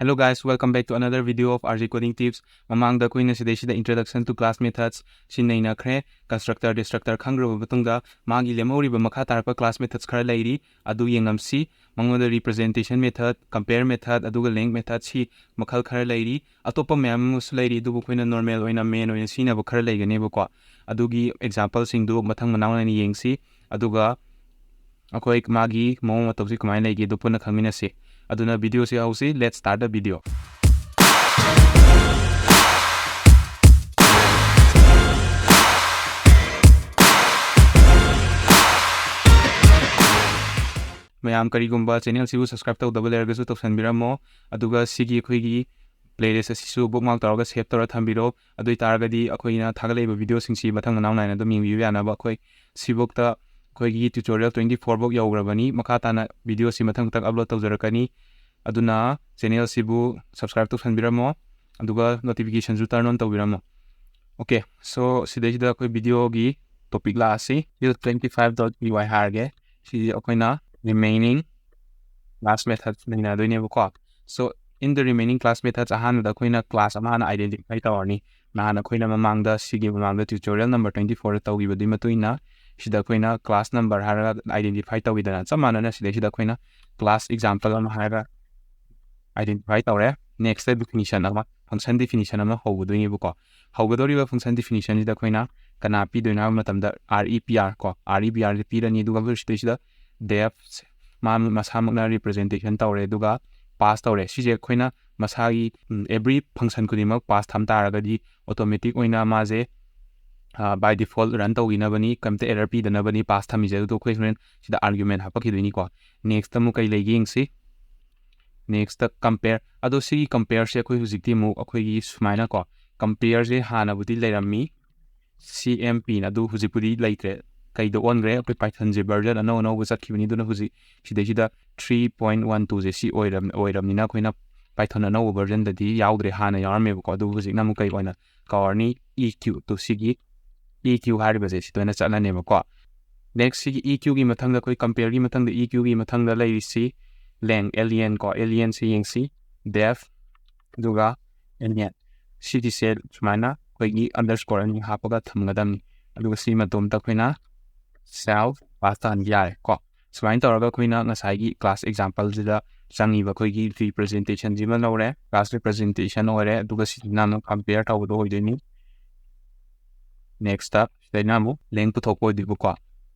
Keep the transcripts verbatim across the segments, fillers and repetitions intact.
Hello guys, welcome back to another video of R J Coding Tips. ꯃꯃꯥꯡꯗ ꯑꯩꯈꯣꯏꯅ ꯁꯤꯗꯩꯁꯤꯗ Introduction to Class Methods ꯁꯤ ꯅꯩꯅꯈ꯭ꯔꯦ꯫ Constructor, Destructor ꯈꯪꯈ꯭ꯔꯕ ꯃꯇꯨꯡꯗ ꯃꯥꯒꯤ ꯂꯦꯝꯍꯧꯔꯤꯕ ꯃꯈꯥ ꯇꯥꯔꯛꯄ class methods ꯈꯔ ꯂꯩꯔꯤ, ꯑꯗꯨ ꯌꯦꯡꯉꯝꯁꯤ꯫ ꯃꯉꯣꯟꯗ Representation Method, Compare Method, ꯑꯗꯨꯒ Length Method ꯁꯤ ꯃꯈꯜ ꯈꯔ ꯂꯩꯔꯤ꯫ ꯑꯇꯣꯞꯄ ꯃꯌꯥꯝ ꯑꯃꯁꯨ ꯂꯩꯔꯤ, ꯑꯗꯨꯕꯨ ꯑꯩꯈꯣꯏꯅ normal ꯑꯣꯏꯅ, main ꯑꯣꯏꯅ ꯁꯤꯖꯤꯟꯅꯕ ꯈꯔ ꯂꯩꯒꯅꯦꯕꯀꯣ꯫ ꯑꯗꯨꯒꯤ exampleꯁꯤꯡꯗꯨ ꯃꯊꯪ ꯃꯅꯥꯎ ꯅꯥꯏꯅ ꯌꯦꯡꯁꯤ꯫ ꯑꯗꯨꯒ ꯑꯩꯈꯣꯏ ꯃꯥꯒꯤ ꯃꯑꯣꯡ ꯃꯇꯧꯁꯤ ꯀꯃꯥꯏꯅ ꯂꯩꯒꯦ ꯑꯗꯨ ꯄꯨꯟꯅ ꯈꯪꯃꯤꯟꯅꯁꯤ꯫ ꯑꯗꯨꯅ videoꯁꯤ ꯍꯧꯁꯤ꯫ Let's start the video. ꯃꯌꯥꯝ ꯀꯔꯤꯒꯨꯝꯕ channelꯁꯤꯕꯨ subscribe ꯇꯧꯗꯕ ꯂꯩꯔꯒꯁꯨ ꯇꯧꯁꯟꯕꯤꯔꯝꯃꯣ꯫ ꯑꯗꯨꯒ ꯁꯤꯒꯤ ꯑꯩꯈꯣꯏꯒꯤ playlist ꯑꯁꯤꯁꯨ bookmark ꯇꯧꯔꯒ save ꯇꯧꯔ ꯊꯝꯕꯤꯔꯣ꯫ ꯑꯗꯨ ꯑꯣꯏꯇꯥꯔꯒꯗꯤ ꯑꯩꯈꯣꯏꯅ ꯊꯥꯒꯠꯂꯛꯏꯕ videoꯁꯤꯡꯁꯤ ꯃꯊꯪ ꯃꯅꯥꯎ ꯅꯥꯏꯅ ꯑꯗꯨꯝ ꯌꯦꯡꯕꯤꯕ ꯌꯥꯅꯕ꯫ ꯑꯩꯈꯣꯏ ꯁꯤꯐꯥꯎꯇ ꯑꯩꯈꯣꯏꯒꯤ tutorial twenty four ꯐꯥꯎ ꯌꯧꯈ꯭ꯔꯕꯅꯤ꯫ ꯃꯈꯥ ꯇꯥꯅ videoꯁꯤ ꯃꯊꯪ ꯃꯊꯪ upload ꯇꯧꯖꯔꯛꯀꯅꯤ꯫ ꯑꯗꯨꯅ channelꯁꯤꯕꯨ subscribe ꯇꯧꯁꯟꯕꯤꯔꯝꯃꯣ, ꯑꯗꯨꯒ notificationꯁꯨ turn on ꯇꯧꯕꯤꯔꯝꯃꯣ꯫ Okay, so ꯁꯤꯗꯩꯁꯤꯗ ꯑꯩꯈꯣꯏ videoꯒꯤ topic ꯂꯥꯛꯑꯁꯤ꯫ Unit twenty five dot P Y ꯍꯥꯏꯔꯒꯦ꯫ ꯁꯤꯁꯦ ꯑꯩꯈꯣꯏꯅ remaining class method ꯅꯩꯅꯗꯣꯏꯅꯦꯕꯀꯣ꯫ So in the remaining class methods, ꯑꯍꯥꯟꯕꯗ ꯑꯩꯈꯣꯏꯅ class ꯑꯃ ꯍꯥꯟꯅ identify ꯇꯧꯔꯅꯤ꯫ ꯅꯍꯥꯟ ꯑꯩꯈꯣꯏꯅ ꯃꯃꯥꯡꯗ, ꯁꯤꯒꯤ ꯃꯃꯥꯡꯗ tutorial number twenty fourꯗ ꯇꯧꯈꯤꯕꯗꯨꯒꯤ ꯃꯇꯨꯡ ꯏꯟꯅ ꯁꯤꯗ ꯑꯩꯈꯣꯏꯅ class number ꯍꯥꯏꯔꯒ identify ꯇꯧꯈꯤꯗꯅ, ꯆꯞ ꯃꯥꯟꯅꯅ ꯁꯤꯗꯩꯁꯤꯗ ꯑꯩꯈꯣꯏꯅ class example ꯑꯃ ꯍꯥꯏꯔꯒ identify ꯇꯧꯔꯦ꯫ Nextꯇ definition ꯑꯃ, function definition ꯑꯃ ꯍꯧꯒꯗꯣꯏꯅꯦꯕꯀꯣ꯫ ꯍꯧꯒꯗꯧꯔꯤꯕ function definitionꯁꯤꯗ ꯑꯩꯈꯣꯏꯅ ꯀꯅꯥ ꯄꯤꯗꯣꯏꯅꯣ ꯍꯥꯏꯕ ꯃꯇꯝꯗ, R E P R ꯀꯣ, R E P Rꯁꯦ ꯄꯤꯔꯅꯤ꯫ ꯑꯗꯨꯒ ꯑꯩꯈꯣꯏ ꯁꯤꯗꯩꯁꯤꯗ def ꯃꯥ ꯃꯁꯥꯃꯛꯅ representation ꯇꯧꯔꯦ, ꯑꯗꯨꯒ pass ꯇꯧꯔꯦ꯫ ꯁꯤꯁꯦ ꯑꯩꯈꯣꯏꯅ ꯃꯁꯥꯒꯤ, ꯎꯝ, every function ꯈꯨꯗꯤꯡꯃꯛ pass ꯊꯝ ꯇꯥꯔꯒꯗꯤ automatic ꯑꯣꯏꯅ ꯃꯥꯁꯦ, ꯑ, by default run ꯇꯧꯈꯤꯅꯕꯅꯤ, ꯀꯩꯝꯇ error ꯄꯤꯗꯅꯕꯅꯤ pass ꯊꯝꯃꯤꯁꯦ꯫ ꯑꯗꯨꯗꯣ ꯑꯩꯈꯣꯏ ꯍꯣꯔꯦꯟ ꯁꯤꯗ argument ꯍꯥꯞꯄꯛꯈꯤꯗꯣꯏꯅꯤꯀꯣ꯫ Nextꯇ ꯑꯃꯨꯛ ꯀꯩ ꯂꯩꯒꯦ ꯌꯦꯡꯁꯤ꯫ Nextꯇ compare꯫ ꯑꯗꯣ ꯁꯤꯒꯤ compareꯁꯦ ꯑꯩꯈꯣꯏ ꯍꯧꯖꯤꯛꯇꯤ ꯑꯃꯨꯛ ꯑꯩꯈꯣꯏꯒꯤ ꯁꯨꯃꯥꯏꯅꯀꯣ, compareꯁꯦ ꯍꯥꯟꯅꯕꯨꯗꯤ ꯂꯩꯔꯝꯃꯤ, C M Pꯅ, ꯑꯗꯨ ꯍꯧꯖꯤꯛꯄꯨꯗꯤ ꯂꯩꯇ꯭ꯔꯦ꯫ ꯀꯩꯗ ꯑꯣꯟꯈ꯭ꯔꯦ? ꯑꯩꯈꯣꯏ Pythonꯁꯦ version ꯑꯅꯧ ꯑꯅꯧꯕ ꯆꯠꯈꯤꯕꯅꯤ꯫ ꯑꯗꯨꯅ ꯍꯧꯖꯤꯛ ꯁꯤꯗꯩꯁꯤꯗ three point one twoꯁꯦ ꯁꯤ ꯑꯣꯏꯔꯝ-, ꯑꯣꯏꯔꯝꯅꯤꯅ ꯑꯩꯈꯣꯏꯅ Python ꯑꯅꯧꯕ versionꯗꯗꯤ ꯌꯥꯎꯗ꯭ꯔꯦ, ꯍꯥꯟꯅ ꯌꯥꯎꯔꯝꯃꯦꯕꯀꯣ꯫ ꯑꯗꯨꯕꯨ ꯍꯧꯖꯤꯛꯅ ꯑꯃꯨꯛ ꯀꯩ ꯑꯣꯏꯅ ꯀꯧꯔꯅꯤ? E Q꯫ ꯇꯨ ꯁꯤꯒꯤ E Q ꯍꯥꯏꯔꯤꯕꯁꯦ ꯁꯤꯗ ꯑꯣꯏꯅ ꯆꯠꯂꯅꯦꯕꯀꯣ꯫ Next ꯁꯤꯒꯤ E Qꯒꯤ ꯃꯊꯪꯗ, ꯑꯩꯈꯣꯏ compareꯒꯤ ꯃꯊꯪꯗ E Qꯒꯤ ꯃꯊꯪꯗ ꯂꯩꯔꯤꯁꯤ length, L E N ꯀꯣ, L E Nꯁꯦ ꯌꯦꯡꯁꯤ꯫ def ꯑꯗꯨꯒ init, ꯁꯤꯒꯤꯁꯦ ꯁꯨꯃꯥꯏꯅ ꯑꯩꯈꯣꯏꯒꯤ underscore ꯑꯅꯤ ꯍꯥꯞꯄꯒ ꯊꯝꯒꯗꯕꯅꯤ꯫ ꯑꯗꯨꯒ ꯁꯤ ꯃꯇꯣꯝꯇ ꯑꯩꯈꯣꯏꯅ self pass ꯇꯥꯍꯟꯕ ꯌꯥꯔꯦ ꯀꯣ꯫ ꯁꯨꯃꯥꯏꯅ ꯇꯧꯔꯒ ꯑꯩꯈꯣꯏꯅ ꯉꯁꯥꯏꯒꯤ class exampleꯁꯤꯗ ꯆꯪꯉꯤꯕ ꯑꯩꯈꯣꯏꯒꯤ representationꯁꯤꯃ ꯂꯧꯔꯦ, class representation ꯑꯣꯏꯔꯦ꯫ ꯑꯗꯨꯒ ꯁꯤꯁꯤꯅ ꯑꯃꯨꯛ compare ꯇꯧꯕꯗꯣ ꯑꯣꯏꯗꯣꯏꯅꯤ꯫ Nextꯇ ꯁꯤꯗꯩꯅ ꯑꯃꯨꯛ length ꯄꯨꯊꯣꯛꯄ ꯑꯣꯏꯗꯣꯏꯕꯀꯣ꯫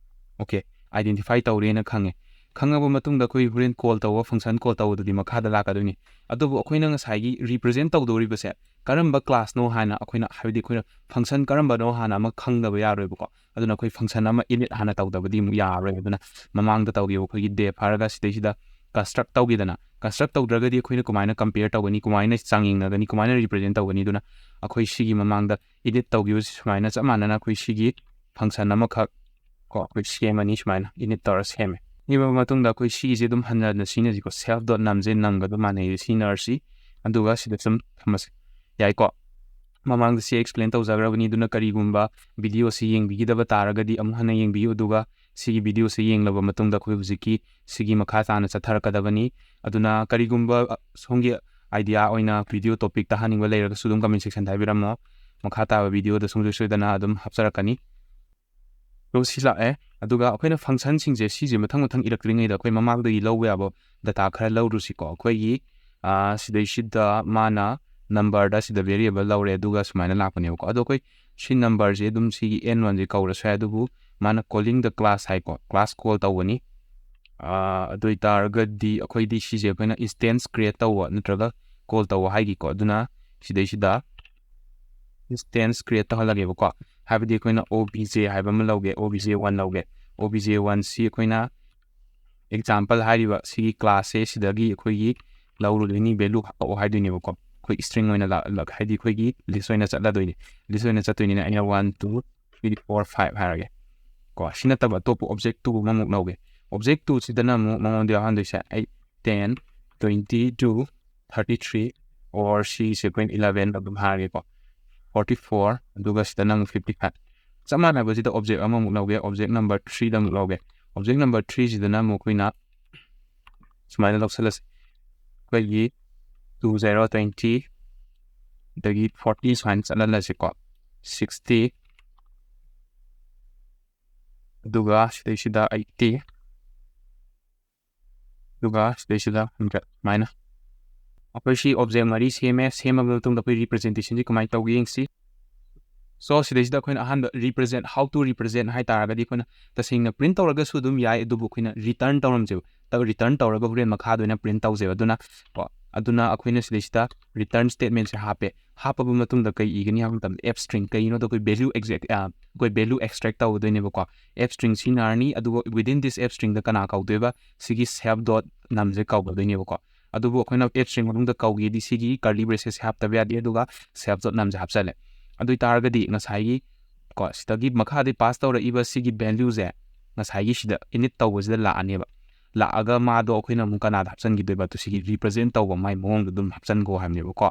Okay, identify ꯇꯧꯔꯦꯅ ꯈꯪꯉꯦ꯫ ꯈꯪꯉꯕ ꯃꯇꯨꯡꯗ ꯑꯩꯈꯣꯏ ꯍꯣꯔꯦꯟ call ꯇꯧꯕ, function call ꯇꯧꯕꯗꯨꯗꯤ ꯃꯈꯥꯗ ꯂꯥꯛꯀꯗꯣꯏꯅꯤ꯫ ꯑꯗꯨꯕꯨ ꯑꯩꯈꯣꯏꯅ ꯉꯁꯥꯏꯒꯤ represent ꯇꯧꯗꯧꯔꯤꯕꯁꯦ ꯀꯔꯝꯕ classꯅꯣ ꯍꯥꯟꯅ ꯑꯩꯈꯣꯏꯅ, ꯍꯥꯏꯕꯗꯤ ꯑꯩꯈꯣꯏꯅ function ꯀꯔꯝꯕꯅꯣ ꯍꯥꯟꯅ ꯑꯃ ꯈꯪꯗꯕ ꯌꯥꯔꯣꯏꯕꯀꯣ꯫ ꯑꯗꯨꯅ ꯑꯩꯈꯣꯏ function ꯑꯃ init ꯍꯥꯟꯅ ꯇꯧꯗꯕꯗꯤ ꯑꯃꯨꯛ ꯌꯥꯔꯔꯣꯏ꯫ ꯑꯗꯨꯅ ꯃꯃꯥꯡꯗ ꯇꯧꯈꯤꯕ ꯑꯩꯈꯣꯏꯒꯤ def ꯍꯥꯏꯔꯒ ꯁꯤꯗꯩꯁꯤꯗ construct ꯇꯧꯈꯤꯗꯅ, construct ꯇꯧꯗ꯭ꯔꯒꯗꯤ ꯑꯩꯈꯣꯏꯅ ꯀꯃꯥꯏꯅ compare ꯇꯧꯒꯅꯤ, ꯀꯃꯥꯏꯅ ꯆꯥꯡꯌꯦꯡꯅꯒꯅꯤ, ꯀꯃꯥꯏꯅ represent ꯇꯧꯒꯅꯤ? ꯑꯗꯨꯅ ꯑꯩꯈꯣꯏ ꯁꯤꯒꯤ ꯃꯃꯥꯡꯗ init ꯇꯧꯈꯤꯕꯁꯤ ꯁꯨꯃꯥꯏꯅ ꯆꯞ ꯃꯥꯟꯅꯅ ꯑꯩꯈꯣꯏ ꯁꯤꯒꯤ function ꯑꯃꯈꯛ ꯀꯣ ꯑꯩꯈꯣꯏ ꯁꯦꯝꯃꯅꯤ, ꯁꯨꯃꯥꯏꯅ init ꯇꯧꯔ ꯁꯦꯝꯃꯦ꯫ ꯁꯤꯒꯤ ꯃꯇꯨꯡꯗ ꯑꯩꯈꯣꯏ ꯁꯤꯒꯤꯁꯦ ꯑꯗꯨꯝ ꯍꯟꯅ ꯍꯟꯅ ꯁꯤꯖꯤꯟꯅꯁꯤꯀꯣ꯫ Self dot numꯁꯦ numꯒ ꯑꯗꯨꯝ ꯃꯥꯟꯅꯩ, ꯁꯤꯖꯤꯟꯅꯔꯁꯤ꯫ ꯑꯗꯨꯒ ꯁꯤꯗ ꯁꯨꯝ ꯊꯝꯃꯁꯤ, ꯌꯥꯏꯀꯣ? ꯃꯃꯥꯡꯗ ꯁꯤ explain ꯇꯧꯖꯈ꯭ꯔꯕꯅꯤ꯫ ꯑꯗꯨꯅ ꯀꯔꯤꯒꯨꯝꯕ videoꯁꯤ ꯌꯦꯡꯕꯤꯈꯤꯗꯕ ꯇꯥꯔꯒꯗꯤ ꯑꯃꯨꯛ ꯍꯟꯅ ꯌꯦꯡꯕꯤꯌꯨ꯫ ꯑꯗꯨꯒ ꯁꯤꯒꯤ videoꯁꯤ ꯌꯦꯡꯂꯕ ꯃꯇꯨꯡꯗ ꯑꯩꯈꯣꯏ ꯍꯧꯖꯤꯛꯀꯤ ꯁꯤꯒꯤ ꯃꯈꯥ ꯇꯥꯅ ꯆꯠꯊꯔꯛꯀꯗꯕꯅꯤ꯫ ꯑꯗꯨꯅ ꯀꯔꯤꯒꯨꯝꯕ, ꯑ, ꯁꯣꯝꯒꯤ idea ꯑꯣꯏꯅ video topic ꯇꯥꯍꯟꯅꯤꯡꯕ ꯂꯩꯔꯒꯁꯨ ꯑꯗꯨꯝ comment sectionꯗ ꯍꯥꯏꯕꯤꯔꯝꯃꯣ꯫ ꯃꯈꯥ ꯇꯥꯕ videoꯗ ꯁꯨꯡꯁꯣꯏ ꯁꯣꯏꯗꯅ ꯑꯗꯨꯝ ꯍꯥꯞꯆꯔꯛꯀꯅꯤ꯫ ꯑꯗꯣ ꯁꯤ ꯂꯥꯛꯑꯦ꯫ ꯑꯗꯨꯒ ꯑꯩꯈꯣꯏꯅ functionꯁꯤꯡꯁꯦ ꯁꯤꯁꯦ ꯃꯊꯪ ꯃꯊꯪ ꯏꯔꯛꯇ꯭ꯔꯤꯉꯩꯗ ꯑꯩꯈꯣꯏ ꯃꯃꯥꯡꯗꯒꯤ ꯂꯧꯕ ꯌꯥꯕ data ꯈꯔ ꯂꯧꯔꯨꯁꯤꯀꯣ꯫ ꯑꯩꯈꯣꯏꯒꯤ, ꯑ, ꯁꯤꯗꯩꯁꯤꯗ ꯃꯥꯅ numberꯗ ꯁꯤꯗ variable ꯂꯧꯔꯦ, ꯑꯗꯨꯒ ꯁꯨꯃꯥꯏꯅ ꯂꯥꯛꯄꯅꯦꯕꯀꯣ꯫ ꯑꯗꯣ ꯑꯩꯈꯣꯏ ꯁꯤ numberꯁꯦ ꯑꯗꯨꯝ ꯁꯤꯒꯤ n oneꯁꯦ ꯀꯧꯔꯁꯨ ꯌꯥꯏ, ꯑꯗꯨꯕꯨ ꯃꯥꯅ calling the class ꯍꯥꯏꯀꯣ, class call ꯇꯧꯒꯅꯤ꯫ ꯑ, ꯑꯗꯨ ꯑꯣꯏꯇꯥꯔꯒꯗꯤ ꯑꯩꯈꯣꯏꯗꯤ ꯁꯤꯁꯦ ꯑꯩꯈꯣꯏꯅ instance create ꯇꯧꯕ ꯅꯠꯇ꯭ꯔꯒ call ꯇꯧꯕ ꯍꯥꯏꯒꯤꯀꯣ꯫ ꯑꯗꯨꯅ ꯁꯤꯗꯩꯁꯤꯗ instance create ꯇꯧꯍꯜꯂꯒꯦꯕꯀꯣ꯫ ꯍꯥꯏꯕꯗꯤ ꯑꯩꯈꯣꯏꯅ obj ꯍꯥꯏꯕ ꯑꯃ ꯂꯧꯒꯦ, obj one ꯂꯧꯒꯦ꯫ Obj oneꯁꯤ ꯑꯩꯈꯣꯏꯅ example ꯍꯥꯏꯔꯤꯕ ꯁꯤꯒꯤ classꯁꯦ ꯁꯤꯗꯒꯤ ꯑꯩꯈꯣꯏꯒꯤ ꯂꯧꯔꯨꯗꯣꯏꯅꯤ, value ꯍꯥꯞꯄꯛꯑꯣ ꯍꯥꯏꯗꯣꯏꯅꯦꯕꯀꯣ꯫ ꯑꯩꯈꯣꯏ string ꯑꯣꯏꯅ ꯂꯥꯛ-, ꯂꯥꯛ-, ꯍꯥꯏꯗꯤ ꯑꯩꯈꯣꯏꯒꯤ list ꯑꯣꯏꯅ ꯆꯠꯂꯗꯣꯏꯅꯤ꯫ List ꯑꯣꯏꯅ ꯆꯠꯇꯣꯏꯅꯤꯅ ꯑꯩꯅ one, two, three, four, five ꯍꯥꯏꯔꯒꯦ ꯀꯣ꯫ ꯁꯤ ꯅꯠꯇꯕ ꯑꯇꯣꯞꯄ object two ꯑꯃꯃꯨꯛ ꯂꯧꯒꯦ꯫ Object twoꯁꯤꯗꯅ ꯑꯃꯨꯛ ꯃꯉꯣꯟꯗ ꯌꯥꯎꯍꯟꯗꯣꯏꯁꯦ eight, ten, twenty-two, thirty-three, or ꯁꯤꯁꯦ ꯑꯩꯈꯣꯏꯅ eleven ꯑꯗꯨꯝ ꯍꯥꯏꯔꯒꯦꯀꯣ꯫ Forty-four, ꯑꯗꯨꯒ ꯁꯤꯗꯅ ꯑꯃꯨꯛ fifty-five꯫ ꯆꯞ ꯃꯥꯟꯅꯕꯁꯤꯗ object ꯑꯃꯃꯨꯛ ꯂꯧꯒꯦ, object number threeꯗ ꯑꯃꯨꯛ ꯂꯧꯒꯦ꯫ Object number threeꯁꯤꯗꯅ ꯑꯃꯨꯛ ꯑꯩꯈꯣꯏꯅ ꯁꯨꯃꯥꯏꯅ ꯂꯧꯁꯜꯂꯁꯤ꯫ ꯑꯩꯈꯣꯏꯒꯤ two zero twenty, ꯑꯗꯒꯤ forty ꯁꯨꯃꯥꯏꯅ ꯆꯠꯍꯜꯂꯁꯤꯀꯣ꯫ Sixty, ꯑꯗꯨꯒ ꯁꯤꯗꯩꯁꯤꯗ eighty, ꯑꯗꯨꯒ ꯁꯤꯗꯩꯁꯤꯗ hundred ꯁꯨꯃꯥꯏꯅ꯫ ꯑꯩꯈꯣꯏ ꯁꯤ object ꯃꯔꯤ ꯁꯦꯝꯃꯦ꯫ ꯁꯦꯝꯃꯕ ꯃꯇꯨꯡꯗ ꯑꯩꯈꯣꯏ representation ꯁꯤ ꯀꯃꯥꯏꯅ ꯇꯧꯒꯦ ꯌꯦꯡꯁꯤ꯫ So, ꯁꯤꯗꯩꯁꯤꯗ ꯑꯩꯈꯣꯏꯅ ꯑꯍꯥꯟꯕ represent, how to represent ꯍꯥꯏ ꯇꯥꯔꯒꯗꯤ ꯑꯩꯈꯣꯏꯅ ꯇꯁꯦꯡꯅ print ꯇꯧꯔꯒꯁꯨ ꯑꯗꯨꯝ ꯌꯥꯏ, ꯑꯗꯨꯕꯨ ꯑꯩꯈꯣꯏꯅ return ꯇꯧꯔꯝꯁꯦꯕ꯫ ꯇ-, return ꯇꯧꯔꯒ ꯍꯣꯔꯦꯟ ꯃꯈꯥꯗ ꯑꯣꯏꯅ print ꯇꯧꯁꯦꯕ꯫ ꯑꯗꯨꯅ ꯀꯣ, ꯑꯗꯨꯅ ꯑꯩꯈꯣꯏꯅ ꯁꯤꯗꯩꯁꯤꯗ return statement ꯁꯦ ꯍꯥꯞꯄꯦ꯫ ꯍꯥꯞꯄꯕ ꯃꯇꯨꯡꯗ ꯀꯩ ꯏꯒꯅꯤ ꯍꯥꯏꯕ ꯃꯇꯝꯗ, f string, ꯀꯩꯅꯣꯗ ꯑꯩꯈꯣꯏ value exact, ꯑ, ꯑꯩꯈꯣꯏ value extract ꯇꯧꯒꯗꯣꯏꯅꯦꯕꯀꯣ꯫ F string ꯁꯤꯖꯤꯟꯅꯔꯅꯤ, ꯑꯗꯨꯒ within this f string ꯗ ꯀꯅꯥ ꯀꯧꯗꯣꯏꯕ? ꯁꯤꯒꯤ self dot num ꯁꯦ ꯀꯧꯒꯗꯣꯏꯅꯦꯕꯀꯣ꯫ ꯑꯗꯨꯕꯨ ꯑꯩꯈꯣꯏꯅ f string ꯃꯅꯨꯡꯗ ꯀꯧꯒꯦꯗꯤ ꯁꯤꯒꯤ curly braces ꯁꯦ ꯍꯥꯞꯇꯕ ꯌꯥꯗꯦ, ꯑꯗꯨꯒ self dot num ꯁꯦ ꯍꯥꯞꯆꯜꯂꯦ꯫ ꯑꯗꯨ ꯑꯣꯏꯇꯥꯔꯒꯗꯤ ꯉꯁꯥꯏꯒꯤ ꯀꯣ, ꯁꯤꯗꯒꯤ ꯃꯈꯥꯗꯤ pass ꯇꯧꯔꯛꯏꯕ ꯁꯤꯒꯤ value ꯁꯦ ꯉꯁꯥꯏꯒꯤ ꯁꯤꯗ init ꯇꯧꯕꯁꯤꯗ ꯂꯥꯛꯑꯅꯦꯕ꯫ ꯂꯥꯛꯑꯒ ꯃꯥꯗꯣ ꯑꯩꯈꯣꯏꯅ ꯑꯃꯨꯛ ꯀꯅꯥꯗ ꯍꯥꯞꯆꯤꯟꯈꯤꯗꯣꯏꯕ? ꯑꯗꯨ ꯁꯤꯒꯤ represent ꯇꯧꯕ ꯃꯥꯏ ꯃꯑꯣꯡꯗ ꯑꯗꯨꯝ ꯍꯥꯞꯆꯤꯟꯈꯣ ꯍꯥꯏꯕꯅꯦꯕꯀꯣ꯫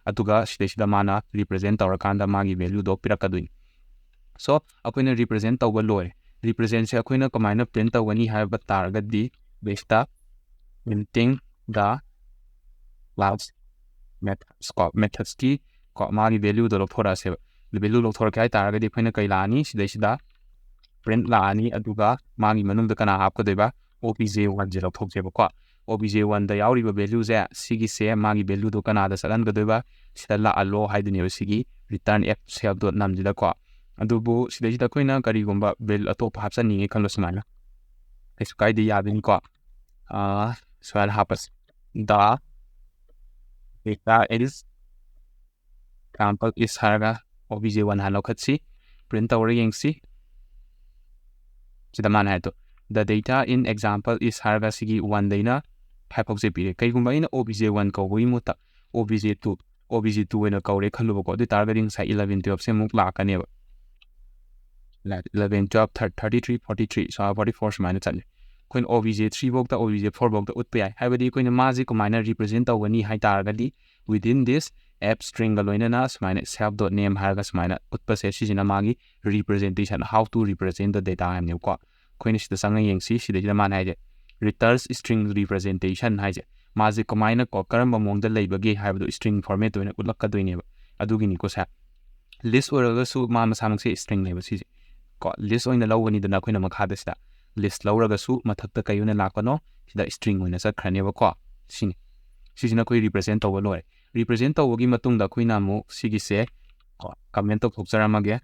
ꯑꯗꯨꯒ ꯁꯤꯗꯩꯁꯤꯗ ꯃꯥꯅ represent ꯇꯧꯔꯀꯥꯟꯗ ꯃꯥꯒꯤ value ꯗꯣ ꯄꯤꯔꯛꯀꯗꯣꯏꯅꯤ꯫ So, ꯑꯩꯈꯣꯏꯅ represent ꯇꯧꯕ ꯂꯣꯏꯔꯦ꯫ Represent ꯁꯦ ꯑꯩꯈꯣꯏꯅ ꯀꯃꯥꯏꯅ print ꯇꯧꯒꯅꯤ ꯍꯥꯏꯕ ꯇꯥꯔꯒꯗꯤ, ꯁꯤꯗꯩꯁꯤꯗ printing the class methods ꯀꯣ, methods ꯀꯤ ꯀꯣ, ꯃꯥꯒꯤ value ꯗꯣ ꯂꯧꯊꯣꯔꯛꯑꯁꯦꯕ꯫ Value ꯂꯧꯊꯣꯔꯛꯀꯦ ꯍꯥꯏ ꯇꯥꯔꯒꯗꯤ ꯑꯩꯈꯣꯏꯅ ꯀꯩ ꯂꯥꯛꯑꯅꯤ? ꯁꯤꯗꯩꯁꯤꯗ print ꯂꯥꯛꯑꯅꯤ, ꯑꯗꯨꯒ ꯃꯥꯒꯤ ꯃꯅꯨꯡꯗ ꯀꯅꯥ ꯍꯥꯞꯀꯗꯣꯏꯕ? Obj one ꯁꯦ ꯂꯧꯊꯣꯛꯁꯦꯕꯀꯣ꯫ Obj one ꯗ ꯌꯥꯎꯔꯤꯕ value ꯁꯦ, ꯁꯤꯒꯤꯁꯦ ꯃꯥꯒꯤ value ꯗꯣ ꯀꯅꯥꯗ ꯆꯠꯍꯟꯒꯗꯣꯏꯕ? ꯁꯤꯗ ꯂꯥꯛꯍꯜꯂꯣ ꯍꯥꯏꯗꯣꯏꯅꯦꯕ, ꯁꯤꯒꯤ return f self dot num ꯁꯤꯗꯀꯣ꯫ ꯑꯗꯨꯕꯨ ꯁꯤꯗꯩꯁꯤꯗ ꯑꯩꯈꯣꯏꯅ ꯀꯔꯤꯒꯨꯝꯕ value ꯑꯇꯣꯞꯄ ꯍꯥꯞꯆꯟꯅꯤꯡꯉꯦ ꯈꯜꯂꯣ, ꯁꯨꯃꯥꯏꯅ, ꯀꯩꯁꯨ ꯀꯥꯏꯗꯦ, ꯌꯥꯗꯣꯏꯅꯤꯀꯣ꯫ ꯑꯥ, ꯁꯨꯃꯥꯏꯅ ꯍꯥꯞꯄꯁꯤ, the data is example is ꯍꯥꯏꯔꯒ obj one ꯍꯥꯟꯅ ꯂꯧꯈꯠꯁꯤ, print ꯇꯧꯔ ꯌꯦꯡꯁꯤ꯫ ꯁꯤꯗ ꯃꯥꯅ ꯍꯥꯏꯗꯣ, the data in example is ꯍꯥꯏꯔꯒ ꯁꯤꯒꯤ one ꯗꯩꯅ five ꯐꯥꯎꯁꯦ ꯄꯤꯔꯦ꯫ ꯀꯩꯒꯨꯝꯕ ꯑꯩꯅ obj one ꯀꯧꯕꯒꯤ ꯃꯍꯨꯠꯇ obj two, obj two ꯑꯣꯏꯅ ꯀꯧꯔꯦ ꯈꯜꯂꯨꯕꯀꯣ, ꯑꯗꯨ ꯑꯣꯏ ꯇꯥꯔꯒꯗꯤ ꯉꯁꯥꯏ eleven, twelve ꯁꯦ ꯑꯃꯨꯛ ꯂꯥꯛꯀꯅꯦꯕ꯫ Eleven, twelve, thirty three, forty three, so forty four ꯁꯨꯃꯥꯏꯅ ꯆꯠꯂꯦ꯫ ꯑꯩꯈꯣꯏꯅ obj three ꯐꯥꯎꯗ, obj four ꯐꯥꯎꯗ ꯎꯠꯄ ꯌꯥꯏ, ꯍꯥꯏꯕꯗꯤ ꯑꯩꯈꯣꯏꯅ ꯃꯥꯁꯦ ꯀꯃꯥꯏꯅ represent ꯇꯧꯒꯅꯤ ꯍꯥꯏ ꯇꯥꯔꯒꯗꯤ, within this f string ꯒ ꯂꯣꯏꯅꯅ ꯁꯨꯃꯥꯏꯅ self dot name ꯍꯥꯏꯔꯒ ꯁꯨꯃꯥꯏꯅ ꯎꯠꯄꯁꯦ, ꯁꯤꯁꯤꯅ ꯃꯥꯒꯤ representation, how to represent the data ꯍꯥꯏꯕꯅꯦꯕꯀꯣ꯫ ꯑꯩꯈꯣꯏꯅ ꯁꯤꯗ ꯆꯪꯉ ꯌꯦꯡꯁꯤ, ꯁꯤꯗꯩꯁꯤꯗ ꯃꯥꯅ ꯍꯥꯏꯁꯦ returns string representation ꯍꯥꯏꯁꯦ꯫ ꯃꯥꯁꯦ ꯀꯃꯥꯏꯅ ꯀꯣ ꯀꯔꯝꯕ ꯃꯑꯣꯡꯗ ꯂꯩꯕꯒꯦ ꯍꯥꯏꯕꯗꯣ string format ꯑꯣꯏꯅ ꯎꯠꯂꯛꯀꯗꯣꯏꯅꯦꯕ꯫ ꯑꯗꯨꯒꯤꯅꯤꯀꯣ ꯁꯦ꯫ List ꯑꯣꯏꯔꯒꯁꯨ ꯃꯥ ꯃꯁꯥꯃꯛꯁꯦ stringꯅꯦꯕ ꯁꯤꯁꯦ꯫ ꯀꯣ list ꯑꯣꯏꯅ ꯂꯧꯒꯅꯤꯗꯅ ꯑꯩꯈꯣꯏꯅ ꯃꯈꯥꯗ ꯁꯤꯗ list ꯂꯧꯔꯒꯁꯨ ꯃꯊꯛꯇ ꯀꯩ ꯑꯣꯏꯅ ꯂꯥꯛꯄꯅꯣ? ꯁꯤꯗ string ꯑꯣꯏꯅ ꯆꯠꯈ꯭ꯔꯅꯦꯕꯀꯣ꯫ ꯁꯤꯅꯤ꯫ ꯁꯤꯁꯤꯅ ꯑꯩꯈꯣꯏ represent ꯇꯧꯕ ꯂꯣꯏꯔꯦ꯫ Represent ꯇꯧꯕꯒꯤ ꯃꯇꯨꯡꯗ ꯑꯩꯈꯣꯏꯅ ꯑꯃꯨꯛ ꯁꯤꯒꯤꯁꯦ ꯀꯣ comment ꯇꯧꯊꯣꯛꯆꯔꯝꯃꯒꯦ꯫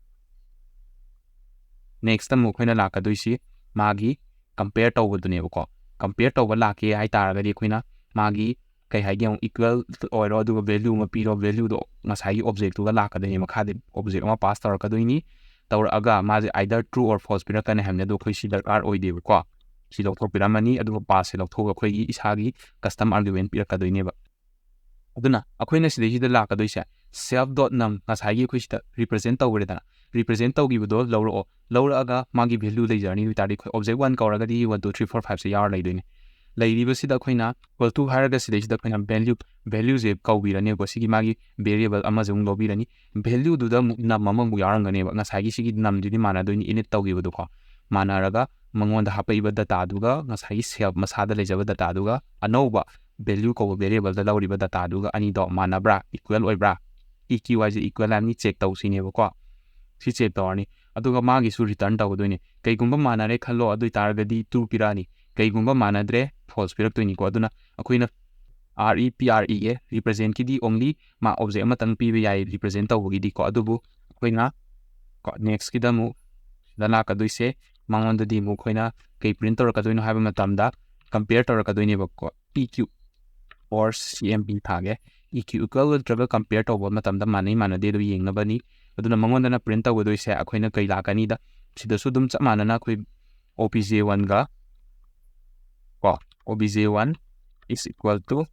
Next ꯑꯃꯨꯛ ꯑꯩꯈꯣꯏꯅ ꯂꯥꯛꯀꯗꯣꯏꯁꯤ ꯃꯥꯒꯤ compare ꯇꯧꯕꯗꯨꯅꯦꯕꯀꯣ꯫ Compare ꯇꯧꯕ ꯂꯥꯛꯀꯦ ꯍꯥꯏ ꯇꯥꯔꯒꯗꯤ ꯑꯩꯈꯣꯏꯅ ꯃꯥꯒꯤ ꯀꯩ ꯍꯥꯏꯒꯦ ꯑꯃꯨꯛ equal ꯑꯣꯏꯔꯣ, ꯑꯗꯨꯒ value ꯑꯃ ꯄꯤꯔꯣ, valueꯗꯣ ꯉꯁꯥꯏꯒꯤ objectꯇꯨꯒ ꯂꯥꯛꯀꯗꯣꯏꯅꯤ, ꯃꯈꯥꯗꯤ object ꯑꯃ pass ꯇꯧꯔꯛꯀꯗꯣꯏꯅꯤ꯫ ꯇꯧꯔꯛꯑꯒ ꯃꯥꯁꯦ either true or false ꯄꯤꯔꯛꯀꯅꯤ ꯍꯥꯏꯕꯅꯤ, ꯑꯗꯣ ꯑꯩꯈꯣꯏ ꯁꯤ ꯗꯔꯀꯥꯔ ꯑꯣꯏꯗꯦꯕꯀꯣ꯫ ꯁꯤ ꯂꯧꯊꯣꯛꯄꯤꯔꯝꯃꯅꯤ, ꯑꯗꯨꯒ passꯁꯦ ꯂꯧꯊꯣꯛꯑꯒ ꯑꯩꯈꯣꯏꯒꯤ ꯏꯁꯥꯒꯤ custom argument ꯄꯤꯔꯛꯀꯗꯣꯏꯅꯦꯕ꯫ ꯑꯗꯨꯅ ꯑꯩꯈꯣꯏꯅ ꯁꯤꯗꯩꯁꯤꯗ ꯂꯥꯛꯀꯗꯣꯏꯁꯦ self dot num, ꯉꯁꯥꯏꯒꯤ ꯑꯩꯈꯣꯏ ꯁꯤꯗ represent ꯇꯧꯈ꯭ꯔꯦꯗꯅ, represent ꯇꯧꯈꯤꯕꯗꯣ ꯂꯧꯔꯛꯑꯣ꯫ ꯂꯧꯔꯛꯑꯒ ꯃꯥꯒꯤ value ꯂꯩꯖꯔꯅꯤ꯫ ꯑꯗꯨ ꯑꯣꯏ ꯇꯥꯔꯗꯤ ꯑꯩꯈꯣꯏ object one ꯀꯧꯔꯒꯗꯤ one two three four fiveꯁꯦ ꯌꯥꯎꯔ ꯂꯩꯗꯣꯏꯅꯦ꯫ ꯂꯩꯔꯤꯕꯁꯤꯗ ꯑꯩꯈꯣꯏꯅ equal to ꯍꯥꯏꯔꯒ ꯁꯤꯗꯩꯁꯤꯗ ꯑꯩꯈꯣꯏꯅ value, valueꯁꯦ ꯀꯧꯕꯤꯔꯅꯦꯕꯀꯣ꯫ ꯁꯤꯒꯤ ꯃꯥꯒꯤ variable ꯑꯃꯁꯦ ꯑꯃꯨꯛ ꯂꯧꯕꯤꯔꯅꯤ꯫ Valueꯗꯨꯗ ꯑꯃꯨꯛ num ꯑꯃꯃꯨꯛ ꯌꯥꯎꯔꯝꯒꯅꯦꯕ꯫ ꯉꯁꯥꯏꯒꯤ ꯁꯤꯒꯤ numꯗꯨꯗꯤ ꯃꯥꯟꯅꯗꯣꯏꯅꯤ, init ꯇꯧꯈꯤꯕꯗꯣꯀꯣ꯫ ꯃꯥꯟꯅꯔꯒ ꯃꯉꯣꯟꯗ ꯍꯥꯞꯄꯛꯏꯕ dataꯗꯨꯒ ꯉꯁꯥꯏꯒꯤ self ꯃꯁꯥꯗ ꯂꯩꯖꯕ dataꯗꯨꯒ ꯑꯅꯧꯕ value ꯀꯧꯕ variableꯗ ꯂꯧꯔꯤꯕ dataꯗꯨꯒ ꯑꯅꯤꯗꯣ ꯃꯥꯟꯅꯕ꯭ꯔꯥ, equal ꯑꯣꯏꯕ꯭ꯔꯥ? E Q ꯍꯥꯏꯁꯦ equal ꯍꯥꯏꯕꯅꯤ, check ꯇꯧꯁꯤꯅꯦꯕꯀꯣ꯫ ꯁꯤ check ꯇꯧꯔꯅꯤ꯫ ꯑꯗꯨꯒ ꯃꯥꯒꯤꯁꯨ return ꯇꯧꯒꯗꯣꯏꯅꯤ꯫ ꯀꯩꯒꯨꯝꯕ ꯃꯥꯟꯅꯔꯦ ꯈꯜꯂꯣ, ꯑꯗꯨ ꯑꯣꯏ ꯇꯥꯔꯒꯗꯤ true ꯄꯤꯔꯛꯑꯅꯤ꯫ ꯀꯩꯒꯨꯝꯕ ꯃꯥꯟꯅꯗ꯭ꯔꯦ, false ꯄꯤꯔꯛꯇꯣꯏꯅꯤꯀꯣ꯫ ꯑꯗꯨꯅ ꯑꯩꯈꯣꯏꯅ R E P R E ꯒꯤ representꯀꯤꯗꯤ only ꯃꯥ object ꯑꯃꯇꯪ ꯄꯤꯕ ꯌꯥꯏ represent ꯇꯧꯕꯒꯤꯗꯤꯀꯣ꯫ ꯑꯗꯨꯕꯨ ꯑꯩꯈꯣꯏꯅ ꯀꯣ nextꯀꯤꯗ ꯑꯃꯨꯛ ꯁꯤꯗ ꯂꯥꯛꯀꯗꯣꯏꯁꯦ, ꯃꯉꯣꯟꯗꯗꯤ ꯑꯃꯨꯛ ꯑꯩꯈꯣꯏꯅ ꯀꯩ print ꯇꯧꯔꯛꯀꯗꯣꯏꯅꯣ ꯍꯥꯏꯕ ꯃꯇꯝꯗ compare ꯇꯧꯔꯛꯀꯗꯣꯏꯅꯦꯕꯀꯣ꯫ E Q or C M P ꯊꯥꯒꯦ꯫ E Q equal ꯅꯠꯇ꯭ꯔꯒ compare ꯇꯧꯕ ꯃꯇꯝꯗ ꯃꯥꯟꯅꯩ ꯃꯥꯟꯅꯗꯦ ꯑꯗꯨ ꯌꯦꯡꯅꯕꯅꯤ꯫ ꯑꯗꯨꯅ ꯃꯉꯣꯟꯗꯅ print ꯇꯧꯒꯗꯣꯏꯁꯦ ꯑꯩꯈꯣꯏꯅ ꯀꯩ ꯂꯥꯛꯀꯅꯤꯗ, ꯁꯤꯗꯁꯨ ꯑꯗꯨꯝ ꯆꯞ ꯃꯥꯟꯅꯅ ꯑꯩꯈꯣꯏ O B J one ꯒ ꯀꯣ, O B J one is equal to,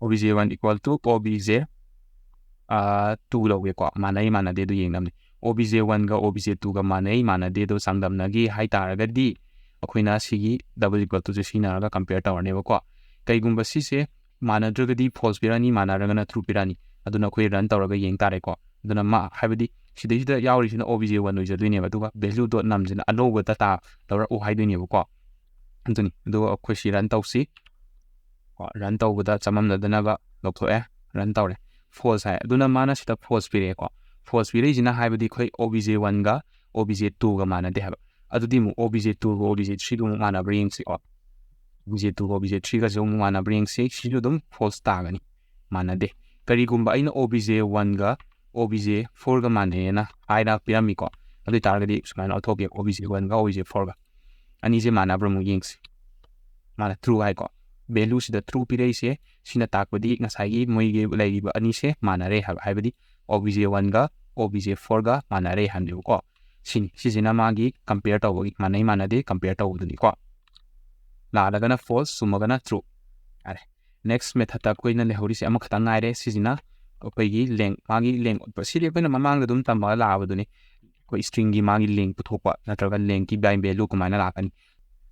O B J one equal to O B J, ah, two ꯂꯧꯒꯦꯀꯣ꯫ ꯃꯥꯟꯅꯩ ꯃꯥꯟꯅꯗꯦ ꯑꯗꯨ ꯌꯦꯡꯅꯕꯅꯤ꯫ O B J one ꯒ O B J two ꯒ ꯃꯥꯟꯅꯩ ꯃꯥꯟꯅꯗꯦ ꯑꯗꯨ ꯆꯥꯡꯗꯝꯅꯒꯦ ꯍꯥꯏ ꯇꯥꯔꯒꯗꯤ ꯑꯩꯈꯣꯏꯅ ꯁꯤꯒꯤ double equal to ꯁꯦ ꯁꯤꯖꯤꯟꯅꯔꯒ compare ꯇꯧꯔꯅꯦꯕꯀꯣ꯫ ꯀꯩꯒꯨꯝꯕ ꯁꯤꯁꯦ ꯃꯥꯟꯅꯗ꯭ꯔꯒꯗꯤ false ꯄꯤꯔꯛꯑꯅꯤ, ꯃꯥꯟꯅꯔꯒꯅ true ꯄꯤꯔꯛꯑꯅꯤ꯫ ꯑꯗꯨꯅ ꯑꯩꯈꯣꯏ run ꯇꯧꯔꯒ ꯌꯦꯡ ꯇꯥꯔꯦꯀꯣ꯫ ꯑꯗꯨꯅ ꯃꯥ, ꯍꯥꯏꯕꯗꯤ ꯁꯤꯗꯩꯁꯤꯗ ꯌꯥꯎꯔꯤꯁꯤꯅ O B J one ꯑꯣꯏꯖꯗꯣꯏꯅꯦꯕ, ꯑꯗꯨꯒ value dot num ꯁꯤꯅ ꯑꯅꯧꯕ data ꯂꯧꯔꯛꯎ ꯍꯥꯏꯗꯣꯏꯅꯦꯕꯀꯣ꯫ ꯑꯗꯨꯅꯤ꯫ ꯑꯗꯨꯒ ꯑꯩꯈꯣꯏ ꯁꯤ run ꯇꯧꯁꯤ꯫ ꯀꯣ, run ꯇꯧꯕꯗ ꯆꯃꯝꯅꯗꯅꯕ ꯂꯧꯊꯣꯛꯑꯦ, run ꯇꯧꯔꯦ꯫ False ꯍꯥꯏ꯫ ꯑꯗꯨꯅ ꯃꯥꯅ ꯁꯤꯗ false ꯄꯤꯔꯛꯑꯦꯀꯣ꯫ False ꯄꯤꯔꯛꯏꯁꯤꯅ ꯍꯥꯏꯕꯗꯤ ꯑꯩꯈꯣꯏ obj one ꯒ obj two ꯒ ꯃꯥꯟꯅꯗꯦ ꯍꯥꯏꯕ꯫ ꯑꯗꯨꯗꯤ ꯑꯃꯨꯛ obj two ꯒ obj three ꯒ ꯑꯃꯨꯛ ꯃꯥꯟꯅꯕ꯭ꯔꯥ ꯌꯦꯡꯁꯤꯀꯣ꯫ Obj two ꯒ obj three ꯒꯁꯨ ꯑꯃꯨꯛ ꯃꯥꯟꯅꯕ꯭ꯔꯥ ꯌꯦꯡꯁꯤ꯫ ꯁꯤꯁꯨ ꯑꯗꯨꯝ false ꯇꯥꯒꯅꯤ, ꯃꯥꯟꯅꯗꯦ꯫ ꯀꯔꯤꯒꯨꯝꯕ ꯑꯩꯅ obj one ꯒ obj four ꯒ ꯃꯥꯟꯅꯩꯅ ꯍꯥꯏꯅ ꯄꯤꯔꯝꯃꯤꯀꯣ꯫ ꯑꯗꯨ ꯑꯣꯏꯇꯥꯔꯒꯗꯤ ꯁꯨꯃꯥꯏꯅ ꯂꯧꯊꯣꯛꯀꯦ, obj one ꯒ obj four ꯒ꯫ ꯑꯅꯤꯁꯦ ꯃꯥꯟꯅꯕ꯭ꯔꯥ ꯑꯃꯨꯛ ꯌꯦꯡꯁꯤ꯫ ꯃꯥꯅ true ꯍꯥꯏꯀꯣ꯫ Value ꯁꯤꯗ true ꯄꯤꯔꯛꯏꯁꯦ, ꯁꯤꯅ ꯇꯥꯛꯄꯗꯤ ꯉꯁꯥꯏꯒꯤ ꯃꯣꯏꯒꯤ ꯂꯩꯔꯤꯕ ꯑꯅꯤꯁꯦ ꯃꯥꯟꯅꯔꯦ ꯍꯥꯏꯕ, ꯍꯥꯏꯕꯗꯤ obj one ꯒ obj four ꯒ ꯃꯥꯟꯅꯔꯦ ꯍꯥꯏꯕꯅꯦꯕꯀꯣ꯫ ꯁꯤꯅꯤ, ꯁꯤꯁꯤꯅ ꯃꯥꯒꯤ compare ꯇꯧꯕꯒꯤ, ꯃꯥꯟꯅꯩ ꯃꯥꯟꯅꯗꯦ compare ꯇꯧꯕꯗꯨꯅꯤꯀꯣ꯫ ꯂꯥꯜꯂꯒꯅ false, ꯆꯨꯝꯃꯒꯅ true꯫ ꯌꯥꯔꯦ꯫ Next method ꯇ ꯑꯩꯈꯣꯏꯅ ꯂꯩꯍꯧꯔꯤꯁꯦ ꯑꯃꯈꯛꯇꯪ ꯉꯥꯏꯔꯦ꯫ ꯁꯤꯁꯤꯅ ꯑꯩꯈꯣꯏꯒꯤ length, ꯃꯥꯒꯤ length ꯎꯠꯄ꯫ ꯁꯤꯗꯤ ꯑꯩꯈꯣꯏꯅ ꯃꯃꯥꯡꯗ ꯑꯗꯨꯝ ꯇꯝꯃꯒ ꯂꯥꯛꯑꯕꯗꯨꯅꯤ꯫ ꯑꯩꯈꯣꯏ string ꯒꯤ ꯃꯥꯒꯤ length ꯄꯨꯊꯣꯛꯄ ꯅꯠꯇ꯭ꯔꯒ length ꯀꯤ value ꯀꯃꯥꯏꯅ ꯂꯥꯛꯀꯅꯤ꯫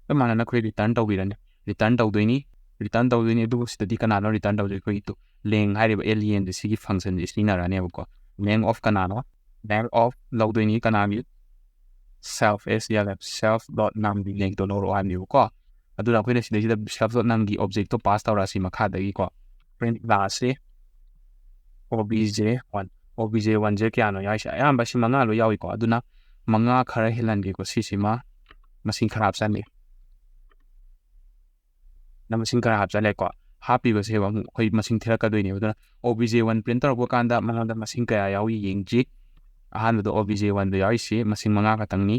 ꯆꯞ ꯃꯥꯟꯅꯅ ꯑꯩꯈꯣꯏ return ꯇꯧꯕꯤꯔꯅꯤ꯫ Return ꯇꯧꯗꯣꯏꯅꯤ, return ꯇꯧꯗꯣꯏꯅꯤ꯫ ꯑꯗꯨꯕꯨ ꯁꯤꯗꯗꯤ ꯀꯅꯥꯅꯣ return ꯇꯧꯗꯣꯏ? ꯑꯩꯈꯣꯏꯒꯤ ꯇꯨ-, length ꯍꯥꯏꯔꯤꯕ alien ꯁꯦ ꯁꯤꯒꯤ function ꯁꯦ ꯁꯤꯖꯤꯟꯅꯔꯅꯦꯕꯀꯣ꯫ Length of ꯀꯅꯥꯅꯣ? Length of ꯂꯧꯗꯣꯏꯅꯤ ꯀꯅꯥꯒꯤ? Self, S E L F, self dot num ꯒꯤ length ꯇꯣ ꯂꯧꯔꯛꯑꯣ ꯍꯥꯏꯕꯅꯦꯕꯀꯣ꯫ ꯑꯗꯨꯅ ꯑꯩꯈꯣꯏꯅ ꯁꯤꯗꯩꯁꯤꯗ self dot num ꯒꯤ object ꯇꯣ pass ꯇꯧꯔꯛꯑꯁꯤ ꯃꯈꯥꯗꯒꯤꯀꯣ꯫ Print ꯂꯥꯛꯑꯁꯤ obj one꯫ Obj one ꯁꯦ ꯀꯌꯥꯅꯣ ꯌꯥꯎꯔꯤꯁꯦ? ꯑꯌꯥꯝꯕ ꯁꯤ ꯃꯉꯥ ꯂꯣꯏ ꯌꯥꯎꯏꯀꯣ꯫ ꯑꯗꯨꯅ ꯃꯉꯥ ꯈꯔ ꯍꯦꯜꯍꯟꯒꯦꯀꯣ꯫ ꯁꯤꯁꯤꯃ ꯃꯁꯤꯡ ꯈꯔ ꯍꯥꯞꯆꯟꯒꯦ꯫ ꯅ ꯃꯁꯤꯡ ꯈꯔ ꯍꯥꯞꯆꯜꯂꯦꯀꯣ꯫ ꯍꯥꯞꯄꯤꯕꯁꯦ ꯑꯃꯨꯛ ꯑꯩꯈꯣꯏ ꯃꯁꯤꯡ ꯊꯤꯔꯛꯀꯗꯣꯏꯅꯦꯕ꯫ ꯑꯗꯨꯅ obj one print ꯇꯧꯔꯛꯄ ꯀꯥꯟꯗ ꯃꯉꯣꯟꯗ ꯃꯁꯤꯡ ꯀꯌꯥ ꯌꯥꯎꯏ ꯌꯦꯡꯁꯤ꯫ ꯑꯍꯥꯟꯕꯗ obj one ꯗ ꯌꯥꯎꯔꯤꯁꯤ ꯃꯁꯤꯡ ꯃꯉꯥ ꯈꯛꯇꯪꯅꯤ꯫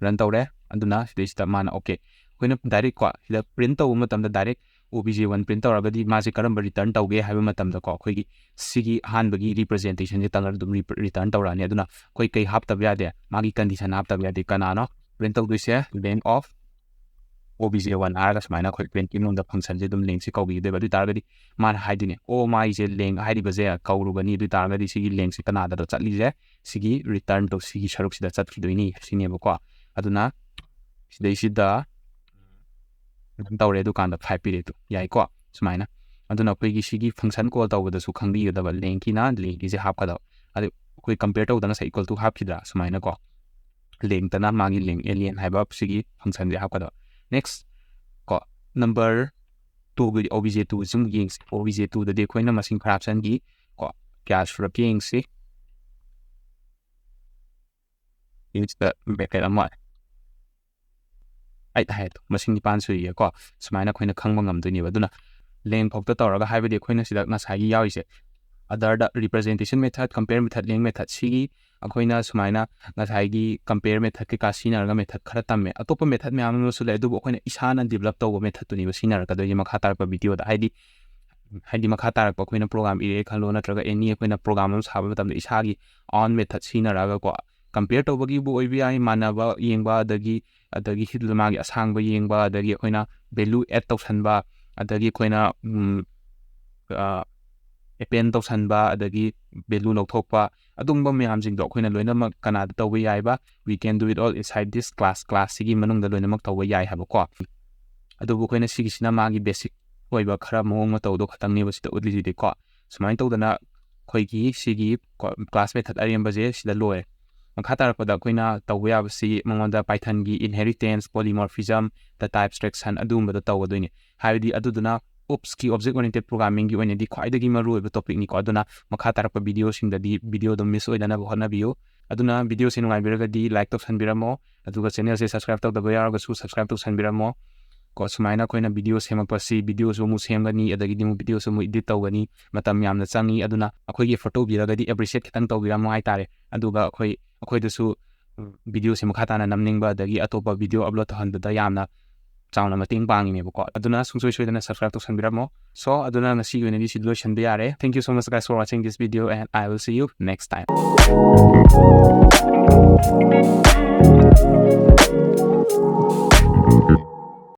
Run ꯇꯧꯔꯦ꯫ ꯑꯗꯨꯅ ꯁꯤꯗꯩꯁꯤꯗ ꯃꯥꯅ okay꯫ ꯑꯩꯈꯣꯏꯅ direct ꯀꯣ ꯁꯤꯗ print ꯇꯧꯕ ꯃꯇꯝꯗ direct obj one print ꯇꯧꯔꯒꯗꯤ ꯃꯥꯁꯦ ꯀꯔꯝꯕ return ꯇꯧꯒꯦ ꯍꯥꯏꯕ ꯃꯇꯝꯗꯀꯣ ꯑꯩꯈꯣꯏꯒꯤ ꯁꯤꯒꯤ ꯑꯍꯥꯟꯕꯒꯤ representation ꯁꯦ ꯇꯪ ꯑꯗꯨꯝ ꯔꯤ-, return ꯇꯧꯔꯛꯑꯅꯤ꯫ ꯑꯗꯨꯅ ꯑꯩꯈꯣꯏ ꯀꯩ ꯍꯥꯞꯇꯕ ꯌꯥꯗꯦ? ꯃꯥꯒꯤ condition ꯍꯥꯞꯇꯕ ꯌꯥꯗꯦ꯫ ꯀꯅꯥꯅꯣ print ꯇꯧꯗꯣꯏꯁꯦ? Length of obj one ꯍꯥꯏꯔꯒ ꯁꯨꯃꯥꯏꯅ ꯑꯩꯈꯣꯏ print ꯀꯤ ꯃꯅꯨꯡꯗ function ꯁꯦ ꯑꯗꯨꯝ length ꯁꯦ ꯀꯧꯕꯤꯒꯗꯣꯏꯕ꯫ ꯑꯗꯨ ꯑꯣꯏ ꯇꯥꯔꯒꯗꯤ ꯃꯥꯅ ꯍꯥꯏꯗꯣꯏꯅꯦ, "ꯑꯣ, ꯃꯥꯒꯤꯁꯦ length ꯍꯥꯏꯔꯤꯕꯁꯦ ꯀꯧꯔꯨꯕꯅꯤ, ꯑꯗꯨ ꯑꯣꯏ ꯇꯥꯔꯒꯗꯤ ꯁꯤꯒꯤ length ꯁꯦ ꯀꯅꯥꯗꯅꯣ ꯆꯠꯂꯤꯁꯦ? ꯁꯤꯒꯤ return ꯇꯧ, ꯁꯤꯒꯤ ꯁꯔꯨꯛꯁꯤꯗ ꯆꯠꯈꯤꯗꯣꯏꯅꯤ" ꯁꯤꯅꯦꯕꯀꯣ꯫ ꯑꯗꯨꯅ ꯁꯤꯗꯩꯁꯤꯗ ꯑꯗꯨꯝ ꯇꯧꯔꯦ, ꯑꯗꯨꯀꯥꯟꯗ five ꯄꯤꯔꯦ꯫ ꯑꯗꯨ ꯌꯥꯏꯀꯣ ꯁꯨꯃꯥꯏꯅ꯫ ꯑꯗꯨꯅ ꯑꯩꯈꯣꯏꯒꯤ ꯁꯤꯒꯤ function call ꯇꯧꯕꯗꯁꯨ ꯈꯪꯕꯤꯒꯗꯕ, length ꯀꯤꯅ length ꯀꯤꯁꯦ ꯍꯥꯞꯀꯗꯕ꯫ ꯑꯗꯨ ꯑꯩꯈꯣꯏ compare ꯇꯧꯗꯅ ꯉꯁꯥꯏ equal to ꯍꯥꯞꯈꯤꯗ꯭ꯔꯥ ꯁꯨꯃꯥꯏꯅꯀꯣ꯫ Length ꯇꯅ ꯃꯥꯒꯤ length alien ꯍꯥꯏꯕ ꯁꯤꯒꯤ function ꯁꯦ ꯍꯥꯞꯀꯗꯕ꯫ Next ꯀꯣ, number two ꯒꯤ, ꯑꯣ ꯕꯤ ꯖꯦ ꯇꯨ ꯁꯨꯝ ꯌꯦꯡꯁꯤ꯫ ꯑꯣ ꯕꯤ ꯖꯦ ꯇꯨꯗꯗꯤ ꯑꯩꯈꯣꯏꯅ ꯃꯁꯤꯡ ꯐꯔꯥꯞꯁꯟꯒꯤ ꯀꯣ, ꯀꯌꯥ ꯁꯨꯔꯛꯀꯦ ꯌꯦꯡꯁꯤ꯫ ꯁꯤꯗ bracket ꯑꯃ, ꯑꯩꯠ ꯍꯥꯏ, ꯃꯁꯤꯡ ꯅꯤꯄꯥꯟ ꯁꯨꯏꯌꯦꯀꯣ꯫ ꯁꯨꯃꯥꯏꯅ ꯑꯩꯈꯣꯏꯅ ꯈꯪꯕ ꯉꯝꯗꯣꯏꯅꯦꯕ꯫ ꯑꯗꯨꯅ ꯂꯦꯡ ꯐꯥꯎꯇ ꯇꯧꯔꯒ, ꯍꯥꯏꯕꯗꯤ ꯑꯩꯈꯣꯏꯅ ꯁꯤꯗ ꯉꯁꯥꯏꯒꯤ ꯌꯥꯎꯔꯤꯁꯦ, other ꯗ representation method, compare method, length method, ꯁꯤꯒꯤ ꯑꯩꯈꯣꯏꯅ ꯁꯨꯃꯥꯏꯅ ꯉꯁꯥꯏꯒꯤ compare method ꯀꯩꯀꯥ ꯁꯤꯖꯤꯟꯅꯔꯒ method ꯈꯔ ꯇꯝꯃꯦ꯫ ꯑꯇꯣꯞꯄ method ꯃꯌꯥꯝ ꯑꯃꯁꯨ ꯂꯩ, ꯑꯗꯨꯕꯨ ꯑꯩꯈꯣꯏꯅ ꯏꯁꯥꯅ develop ꯇꯧꯕ method ꯇꯨꯅꯦꯕ ꯁꯤꯖꯤꯟꯅꯔꯛꯀꯗꯣꯏꯁꯦ ꯃꯈꯥ ꯇꯥꯔꯛꯄ video ꯗ꯫ ꯍꯥꯏꯗꯤ, ꯍꯥꯏꯗꯤ ꯃꯈꯥ ꯇꯥꯔꯛꯄ ꯑꯩꯈꯣꯏꯅ program ꯏꯔꯦ ꯈꯜꯂꯣ, ꯅꯠꯇ꯭ꯔꯒ any ꯑꯩꯈꯣꯏꯅ program ꯑꯃ ꯁꯥꯕ ꯃꯇꯝꯗ ꯏꯁꯥꯒꯤ own method ꯁꯤꯖꯤꯟꯅꯔꯒꯀꯣ, compare ꯇꯧꯕꯒꯤꯕꯨ ꯑꯣꯏꯕ ꯌꯥꯏ, ꯃꯥꯟꯅꯕ ꯌꯦꯡꯕ, ꯑꯗꯒꯤ, ꯑꯗꯒꯤ ꯍꯤꯠ ꯃꯥꯒꯤ ꯑꯁꯥꯡꯕ ꯌꯦꯡꯕ, ꯑꯗꯒꯤ ꯑꯩꯈꯣꯏꯅ value add ꯇꯧꯁꯟꯕ, ꯑꯗꯒꯤ ꯑꯩꯈꯣꯏꯅ, ꯎꯝ, ꯑ, append ꯇꯧꯁꯟꯕ, ꯑꯗꯒꯤ value ꯂꯧꯊꯣꯛꯄ, ꯑꯗꯨꯒꯨꯝꯕ ꯃꯌꯥꯝꯁꯤꯡꯗꯣ ꯑꯩꯈꯣꯏꯅ ꯂꯣꯏꯅꯃꯛ ꯀꯅꯥꯗ ꯇꯧꯕ ꯌꯥꯏꯕ? We can do it all inside this class꯫ Class ꯁꯤꯒꯤ ꯃꯅꯨꯡꯗ ꯂꯣꯏꯅꯃꯛ ꯇꯧꯕ ꯌꯥꯏ ꯍꯥꯏꯕꯀꯣ꯫ ꯑꯗꯨꯕꯨ ꯑꯩꯈꯣꯏꯅ ꯁꯤꯒꯤꯁꯤꯅ ꯃꯥꯒꯤ basic ꯑꯣꯏꯕ ꯈꯔ ꯃꯑꯣꯡ ꯃꯇꯧꯗꯣ ꯈꯛꯇꯪꯅꯦꯕ ꯁꯤꯗ ꯎꯠꯂꯤꯁꯤꯗꯤꯀꯣ꯫ ꯁꯨꯃꯥꯏꯅ ꯇꯧꯗꯅ ꯑꯩꯈꯣꯏꯒꯤ ꯁꯤꯒꯤ ꯀꯣ-, class method ꯑꯔꯦꯝꯕꯁꯦ ꯁꯤꯗ ꯂꯣꯏꯔꯦ꯫ ꯃꯈꯥ ꯇꯥꯔꯛꯄꯗ ꯑꯩꯈꯣꯏꯅ ꯇꯧꯕ ꯌꯥꯕꯁꯤ ꯃꯉꯣꯟꯗ Python ꯒꯤ inheritance, polymorphism, data abstraction ꯑꯗꯨꯒꯨꯝꯕꯗꯣ ꯇꯧꯒꯗꯣꯏꯅꯤ꯫ ꯍꯥꯏꯕꯗꯤ ꯑꯗꯨꯗꯨꯅ OOPS ꯀꯤ, object oriented programming ꯒꯤ ꯑꯣꯏꯅꯗꯤ ꯈ꯭ꯋꯥꯏꯗꯒꯤ ꯃꯔꯨꯑꯣꯏꯕ topic ꯅꯤꯀꯣ꯫ ꯑꯗꯨꯅ ꯃꯈꯥ ꯇꯥꯔꯛꯄ video ꯁꯤꯡꯗꯗꯤ video ꯗꯣ miss ꯑꯣꯏꯗꯅꯕ ꯍꯣꯠꯅꯕꯤꯌꯨ꯫ ꯑꯗꯨꯅ video ꯁꯤ ꯅꯨꯡꯉꯥꯏꯕꯤꯔꯒꯗꯤ like ꯇꯧꯁꯟꯕꯤꯔꯝꯃꯣ, ꯑꯗꯨꯒ channel ꯁꯦ subscribe ꯇꯧꯗꯕ ꯌꯥꯎꯔꯒꯁꯨ subscribe ꯇꯧꯁꯟꯕꯤꯔꯝꯃꯣ꯫ ꯀꯣ, ꯁꯨꯃꯥꯏꯅ ꯑꯩꯈꯣꯏꯅ video ꯁꯦꯝꯃꯛꯄꯁꯤ, video ꯁꯨ ꯑꯃꯨꯛ ꯁꯦꯝꯒꯅꯤ, ꯑꯗꯒꯤꯗꯤ ꯑꯃꯨꯛ video ꯁꯨ ꯑꯃꯨꯛ edit ꯇꯧꯒꯅꯤ, ꯃꯇꯝ ꯌꯥꯝꯅ ꯆꯪꯉꯤ꯫ ꯑꯗꯨꯅ ꯑꯩꯈꯣꯏꯒꯤ effort ꯇꯣ ꯎꯕꯤꯔꯒꯗꯤ appreciate ꯈꯤꯇꯪ ꯇꯧꯕꯤꯔꯝꯃꯣ ꯍꯥꯏꯇꯥꯔꯦ꯫ ꯑꯗꯨꯒ ꯑꯩꯈꯣꯏ, ꯑꯩꯈꯣꯏꯗꯁꯨ video ꯁꯦ ꯃꯈꯥ ꯇꯥꯅ ꯅꯝꯅꯤꯡꯕ, ꯑꯗꯒꯤ ꯑꯇꯣꯞꯄ video upload ꯇꯧꯍꯟꯕꯗ ꯌꯥꯝꯅ ꯆꯥꯎꯅ ꯃꯇꯦꯡ ꯄꯥꯡꯉꯤꯅꯦꯕꯀꯣ꯫ ꯑꯗꯨꯅ ꯁꯨꯡꯁꯣꯏ ꯁꯣꯏꯗꯅ subscribe ꯇꯧꯁꯟꯕꯤꯔꯝꯃꯣ꯫ So, ꯑꯗꯨꯅ ꯉꯁꯤꯒꯤ ꯑꯣꯏꯅꯗꯤ ꯁꯤꯗ ꯂꯣꯏꯁꯤꯟꯕ ꯌꯥꯔꯦ꯫ Thank you so much, guys, for watching this video, and I will see you next time.